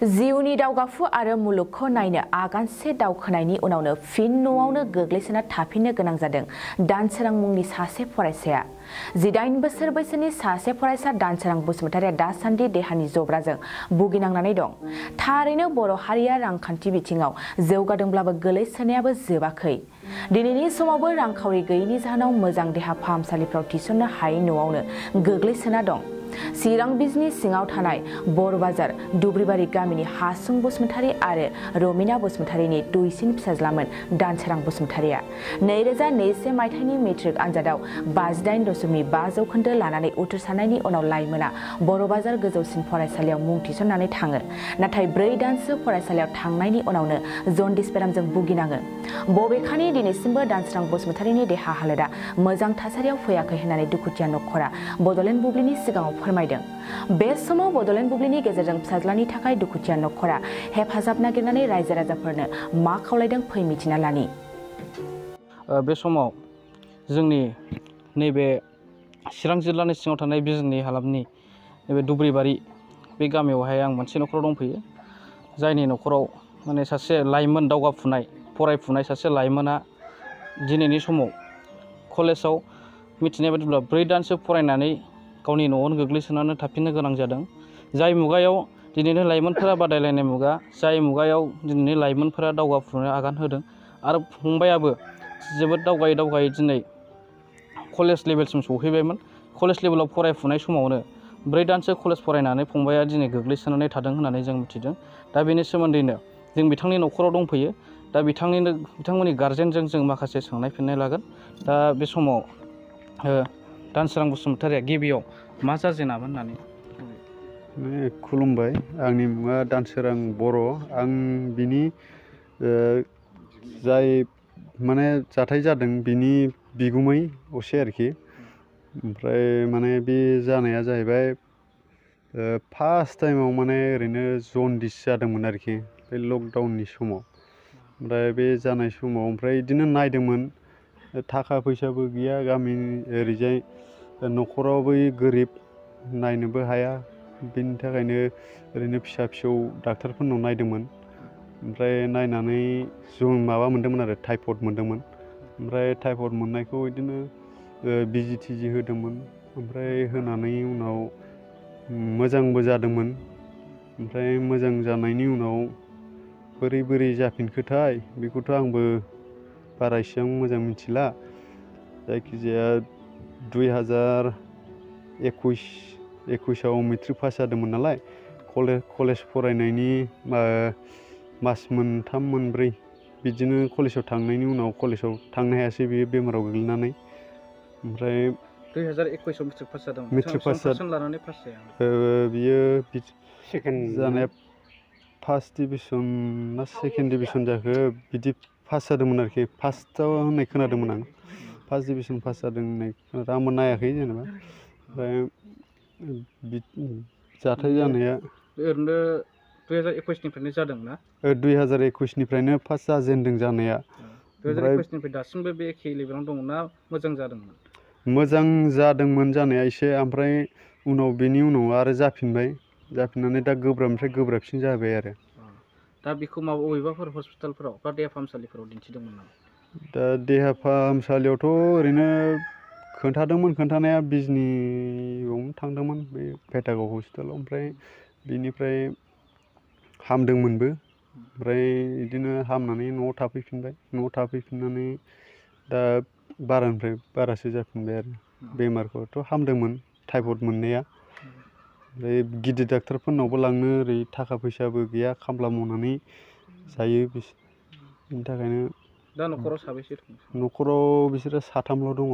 जिउनि दावगाफु आरो मुलुगखौ नायनो आगानसे दावखोनायनि उनावनो फिन न'आवनो गोग्लैसोना थाफिननो गोनां जादों दानसोरां मुंनि सासे फरायसाया। 18 बोसोर बैसोनि सासे फरायसा दानसोरां बसुमतारिया दासान्दि देहानि जब्राजों भुगिनांनानै दं। थारैनो बर' हारिया रांखान्थि बिथिङाव जौगादोंब्लाबो गोलैसोनायाबो जोबाखै। दिनैनि समावबो रांखावरि गैयैनि जाहोनाव मोजां देहा फाहामसालिफ्राव थिसननो हायै न'आवनो गोग्लैसोना दं। चिरां बिजनी सिङाव थानाय बरबाजार दुब्रिबारि गामिनि हासुं बसुमतारी आरो रमिना बसुमतारीनि दुइसिन फिसाज्लामोन दानसोरां बसुमतारीया। 2021 मायथाइनि मेट्रिक आनजादाव 58.5 जौखोन्दो लानानै उथ्रिसारनायनि उनाव लाइमोना बरबाजार गोजौसिन फरायसालियाव मुं थिसननानै थाङो। नाथाय 4 दानसो फरायसालियाव थांनायनि उनावनो जन्दिस बेरामजों भुगिनाङो। बबेखानि दिनैसिमबो दानसोरां बसुमतारीनि देहा हालोदा मोजां थासारियाव फैयाखै होननानै दुखुथिया नखरा बडलेण्ड बुब्लिनि सिगाङाव फोरमायदों। बे समाव बडलेण्ड बुब्लिनि गेजेरजों फिसाज्लानि थाखाय दुखुथिया नखरा हेफाजाब नागिरनानै रायजो राजाफोरनो मा खावलायदों फै मिथिना लानि। बे समाव जोंनि नैबे चिरां जिल्लानि सिङाव थानाय बिजनी हालामनि नैबे दुब्रिबारि बे गामियावहाय आं मोनसे नखराव दंफैयो। जायनि नखराव माने सासे लाइमोन दावगाफुनाय फरायफुनाय सासे लाइमोना दिनैनि समाव कलेजाव मिथिनाय बायदिब्ला 4 दानसो फरायनानै गावनि न'आवनो गोग्लैसोनानै थाफिननो गोनां जादों। जाय मुगायाव दिनैनि लाइमोनफोरा बादायलायनाय मुगा, जाय मुगायाव दिनैनि लाइमोनफोरा दावगाफुनो आगान होदों आरो फंबायाबो जोबोद दावगायै दिनै कलेज लेभेलसिम सौहैबायमोन। कलेज लेभेलाव फरायफुनाय समावनो 4 दानसो कलेज फरायनानै फंबाया दिनै गोग्लैसोनानै थादों होननानै जों मिथिदों। दा बेनि सोमोन्दैनो जों बिथांनि नखराव दंफैयो। दा बिथांमोननि गारजेनजों जों माखासे सोंनाय फिननाय लागोन। दा बे समाव दानसोरां बसुमतारीया गिबियाव मा जाजेनामोन होननानै खुलुमबाय। आंनि मुङा दानसोरां बर'। आं बिनि जाय माने जाथाय जादों बिनि बिगुमै असे आरोखि। ओमफ्राय माने बे जानाया जाहैबाय फार्स्ट टाइमाव माने ओरैनो जन्दिस जादोंमोन आरोखि बे लकडाउननि समाव। ओमफ्राय बे जानाय समाव ओमफ्राय बिदिनो नायदोंमोन। थाखा फैसाबो गैया गामिनि ओरैजाय नखरावबो गोरिब नायनोबो हाया। बेनि थाखायनो ओरैनो फिसा फिसौ डाक्टारफोरनाव नायदोंमोन। ओमफ्राय नायनानै जों माबा मोनदोंमोन आरो टाइफड मोनदोंमोन। ओमफ्राय टाइफड मोननायखौ बिदिनो बिजि थिजि होदोंमोन। ओमफ्राय होनानै उनाव मोजांबो जादोंमोन। ओमफ्राय मोजां जानायनि उनाव बोरै जाफिनखोथाय बेखौथ' आंबो बारा एसेबां मोजां मिथिला। जायखिजाया 2021आव मेट्रिक पास जादोंमोन नालाय कलेज फरायनायनि मास मोनथाम मोनब्रै बिदिनो कलेजाव थांनायनि उनाव कलेजाव थांनो हायासै बेयो बेमाराव गोग्लैनानै। ओमफ्राय 2021आव मेट्रिक पास जादोंमोन। मेट्रिक पास लानानै पास जाया बियो सेकेन्ड जानाया फार्स्ट डिभिसन ना सेकेन्ड डिभिसन जाखो बिदि पास जादोंमोन आरोखि। फार्स्टआव होननाय खोनादोंमोन आं। फार्स्ट डिभिसन पास जादों होननाय खोनादों। आंबो नायाखै जेनेबा। ओमफ्राय जाथाय जानाया ओरैनो 2021निफ्रायनो जादों ना? 2021निफ्रायनो फार्स्ट जाजेनदों जानाया। 2021निफ्राय दासिमबो बे एखे लेभेलावनो दङ ना मोजां जादोंमोन? मोजां जादोंमोन जानाया एसे। ओमफ्राय उनाव बेनि उनाव आरो जाफिननानै दा गोब्राबनिफ्राय गोब्राबसिन जाबाय आरो। दा बेखौ बबेबाफोर हस्पिटालफोराव बा देहा फाहामसालिफोराव दिन्थिदोंमोन नामा? दा देहा फाहामसालियावथ' ओरैनो खोन्थादोंमोन खोन्थानाया बिजनीयावनो थांदोंमोन बे भेटागाव हस्पिटालाव। ओमफ्राय बिनिफ्राय हामदोंमोनबो। ओमफ्राय बिदिनो हामनानै न'आव थाफैफिनबाय। न'आव थाफैफिननानै दा बारानिफ्राय बारासो जाफिनबाय आरो। बेमारखौथ' हामदोंमोन टाइफड मोननाया। ओमफ्राय गिदिर डाक्टारफोरनावबो लांनो ओरै थाखा फैसाबो गैया, खामला मावनानै जायो बिनि थाखायनो। दा न'खराव साबैसे दं? न'खराव बिसोरो साथामल' दङ।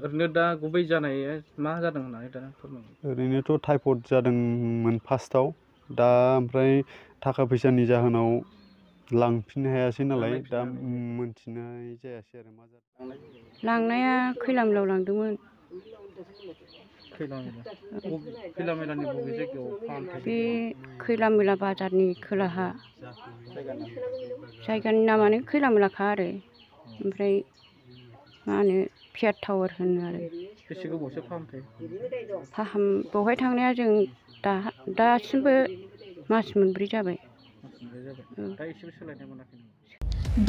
ओरैनो दा गुबै जानाया मा जादों होननानै दा फोरमायो? ओरैनोथ' टाइफड जादोंमोन फार्स्टआव। दा ओमफ्राय थाखा फैसानि जाहोनाव लांफिननो हायासै नालाय दा मोनथिनाय जायासै आरो मा जादों। लांनाया खैलामैलायाव लांदोंमोन। खैलामैलानि बबे जायगायाव फाहामथाय? बे खैलामैला बाजारनि खोलाहा। जायगानि नामानो खैलामैलाखा आरो। ओमफ्राय मा होनो पियार टावार होनो आरो। बेसे गोबावसो फाहामथाय? बेवहाय थांनाया जों दा दासिमबो मास मोनब्रै जाबाय।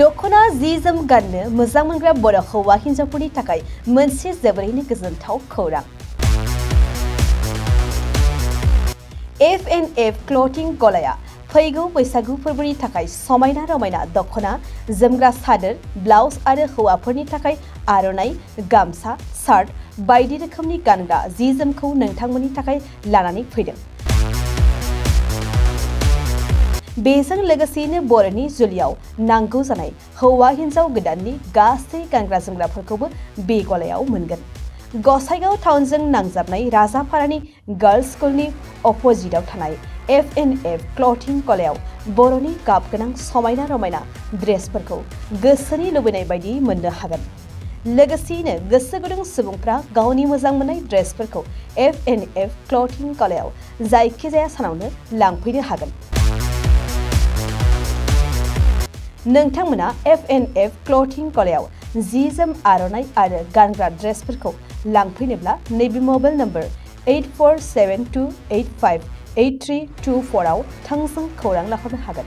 दखना जि जोम गाननो मोजां मोनग्रा बर' हौवा हिन्जावफोरनि थाखाय मोनसे जोबोरैनो गोजोनथाव खौरां। F&F क्लथिं गलाया फैगौ बैसागु फोरबोनि थाखाय समायना रमायना दखना, जोमग्रा सादोर, ब्लाउज आरो हौवाफोरनि थाखाय आर'नाइ, गामसा, शार्ट बायदि रोखोमनि गानग्रा जि जोमखौ नोंथांमोननि थाखाय लानानै फैदों। बेजों लोगोसेनो बर'नि जुलियाव नांगौ जानाय हौवा हिन्जाव गोदाननि गासै गानग्रा जोमग्राफोरखौबो बे गलायाव मोनगोन। गसाइगाव टाउनजों नांजाबनाय राजापारानि गार्लस स्कुलनि अपोजिटआव थानाय F&F क्लथिं गलायाव बर'नि गाब गोनां समायना रमायना ड्रेसफोरखौ गोसोनि लुबैनाय बायदि मोननो हागोन। लोगोसेयैनो गोसो गुदुं सुबुंफ्रा गावनि मोजां मोननाय ड्रेसफोरखौ F&F क्लथिं गलायाव जायखिजाया सानावनो लांफैनो हागोन। नोंथांमोना F&F क्लथिं गलायाव जि जोम, आर'नाइ आरो गानग्रा ड्रेसफोरखौ लांफैनोब्ला नैबे मबाइल नम्बर 8472858324 आव थोंजों खौरां लाहरनो हागोन।